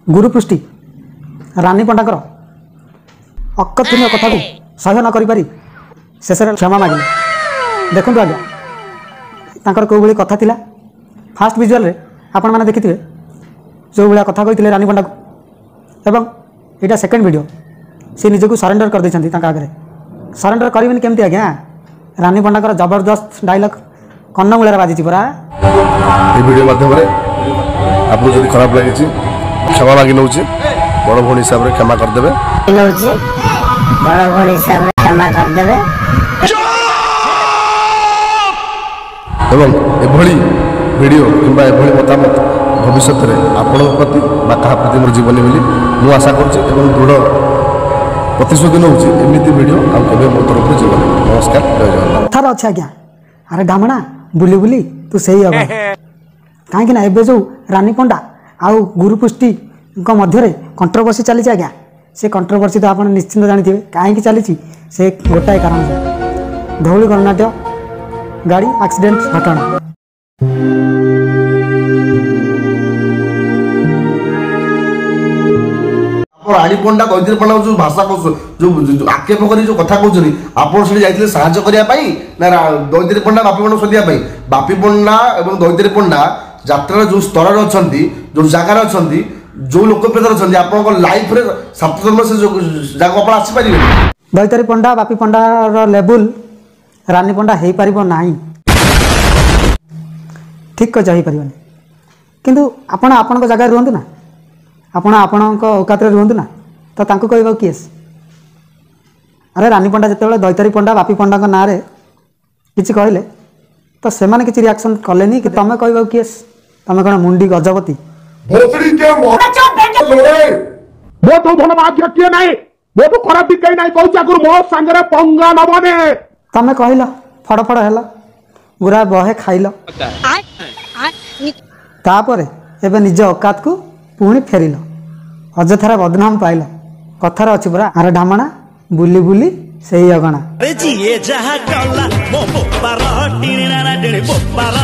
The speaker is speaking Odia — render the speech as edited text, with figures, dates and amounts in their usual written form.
ଗୁରୁପୃଷ୍ଟି ରାନୀ ପଣ୍ଡାଙ୍କର ଅକଥନୀୟ କଥାକୁ ସହ୍ୟ ନ କରିପାରି ଶେଷରେ କ୍ଷମା ମାଗିଲେ। ଦେଖନ୍ତୁ ଆଜ୍ଞା, ତାଙ୍କର କେଉଁଭଳି କଥା ଥିଲା। ଫାଷ୍ଟ ଭିଜୁଆଲରେ ଆପଣମାନେ ଦେଖିଥିବେ ଯେଉଁଭଳିଆ କଥା କହିଥିଲେ ରାନୀ ପଣ୍ଡାକୁ, ଏବଂ ଏଇଟା ସେକେଣ୍ଡ ଭିଡ଼ିଓ। ସେ ନିଜକୁ ସରେଣ୍ଡର କରିଦେଇଛନ୍ତି ତାଙ୍କ ଆଗରେ। ସରେଣ୍ଡର କରିବେନି କେମିତି ଆଜ୍ଞା? ରାନୀ ପଣ୍ଡାଙ୍କର ଜବରଦସ୍ତ ଡାଇଲଗ୍ କର୍ଣ୍ଣମୂଳରେ ବାଜିଛି ପରା। ଏ ଭିଡ଼ିଓ ମାଧ୍ୟମରେ ଆପଣଙ୍କୁ ଯଦି ଖରାପ ଲାଗିଛି, କ୍ଷମା ମାଗି ନେଉଛି। ବଡ଼ ଭଉଣୀ ହିସାବରେ କ୍ଷମା କରିଦେବେ। ନେଉଛି, ବଡ଼ ଭଉଣୀ ହିସାବରେ କ୍ଷମା କରିଦେବେ। ଏବଂ ଏଭଳି ଭିଡ଼ିଓ କିମ୍ବା ଏଭଳି ମତାମତ ଭବିଷ୍ୟତରେ ଆପଣଙ୍କ ପ୍ରତି ବା କାହା ପ୍ରତି ମୋର ଯିବନି ବୋଲି ମୁଁ ଆଶା କରୁଛି ଏବଂ ଦୃଢ଼ ପ୍ରତିଶ୍ରୁତି ନେଉଛି, ଏମିତି ଭିଡ଼ିଓ ଆଉ କେବେ ମୋ ତରଫରୁ ଯିବନି। ନମସ୍କାର, ଜୟ ଜଗନ୍ନାଥ। କଥାରେ ଅଛି ଆଜ୍ଞା, ଆରେ ଡାମଣା ବୁଲି ବୁଲି ତୁ ସେଇ ହବ। କାହିଁକି ନା ଏବେ ଯେଉଁ ରାନୀ ପଣ୍ଡା ଆଉ ଗୁରୁପୃଷ୍ଟିଙ୍କ ମଧ୍ୟରେ କଣ୍ଟ୍ରୋଭର୍ସି ଚାଲିଛି ଆଜ୍ଞା, ସେ କଣ୍ଟ୍ରୋଭର୍ସି ତ ଆପଣ ନିଶ୍ଚିନ୍ତ ଜାଣିଥିବେ କାହିଁକି ଚାଲିଛି। ସେ ଗୋଟାଏ କାରଣ, ଧଉଳି ଗଣନାଟ୍ୟ ଗାଡ଼ି ଆକ୍ସିଡେଣ୍ଟ ଘଟଣା। ଆପଣ ରାଣୀ ପଣ୍ଡା, ଦୈତ୍ରୀ ପଣ୍ଡା ଯୋଉ ଭାଷା କହୁଛ, ଯୋଉ ଆକ୍ଷେପ କରି ଯୋଉ କଥା କହୁଛନ୍ତି, ଆପଣ ସେଠି ଯାଇଥିଲେ ସାହାଯ୍ୟ କରିବା ପାଇଁ ନା ଦୈତ୍ରୀ ପଣ୍ଡା ବାପି ପଣ୍ଡା ଶୋଧିବା ପାଇଁ? ବାପି ପଣ୍ଡା ଏବଂ ଦୈତ୍ରୀ ପଣ୍ଡା ଯାତ୍ରାର ଯୋଉ ସ୍ତରରେ ଅଛନ୍ତି, ଯୋଉ ଜାଗାରେ ଅଛନ୍ତି, ଯୋଉ ଲୋକପ୍ରିୟତାରେ ଅଛନ୍ତି, ଆପଣଙ୍କ ଲାଇଫରେ ସାତ ଜନ୍ମ ସେ ଜାଗାକୁ ଆପଣ ଆସିପାରିବେନି। ଦୈତାରୀ ପଣ୍ଡା ବାପି ପଣ୍ଡାର ଲେବୁଲ ରାନୀ ପଣ୍ଡା ହେଇପାରିବ ନାହିଁ। ଠିକ୍ କହିଛ, ହେଇପାରିବନି। କିନ୍ତୁ ଆପଣ ଆପଣଙ୍କ ଜାଗାରେ ରୁହନ୍ତୁ ନା, ଆପଣ ଆପଣଙ୍କ ଔକାତରେ ରୁହନ୍ତୁ ନା, ତ ତାଙ୍କୁ କହିବାକୁ କିଏ? ଆରେ ରାନୀ ପଣ୍ଡା ଯେତେବେଳେ ଦୈତାରୀ ପଣ୍ଡା ବାପି ପଣ୍ଡାଙ୍କ ନାଁରେ କିଛି କହିଲେ ତ ସେମାନେ କିଛି ରିଆକ୍ସନ୍ କଲେନି କି ତମେ କହିବାକୁ କିଏ? ତମେ କ'ଣ ମୁଣ୍ଡି ଗଜପତି? ମୋଠୁ ଭଲ ମାଫିଆ କିଏ ନାହିଁ, ମୋଠୁ ଖରାପ ବି କେହି ନାହିଁ। କହୁଛି ଆଗରୁ, ମୋ ସାଙ୍ଗରେ ପଙ୍ଗା ନବନି। ତମେ କହିଲ, ଫଡ଼ ଫଡ଼ ହେଲ, ଗୁରା ବହେ ଖାଇଲ, ତାପରେ ଏବେ ନିଜ ଅକାତକୁ ପୁଣି ଫେରିଲ, ଅଯଥାରେ ବଦନାମ ପାଇଲ। କଥାରେ ଅଛି ପରା, ଆରେ ଢାମଣା ବୁଲି ବୁଲି ସେଇ ଅଗଣା। ଯିଏ ଯାହା କଲା ମୋ ବୋପାର ଟିଣି ନାନା ଟିଣି ବୋପାର।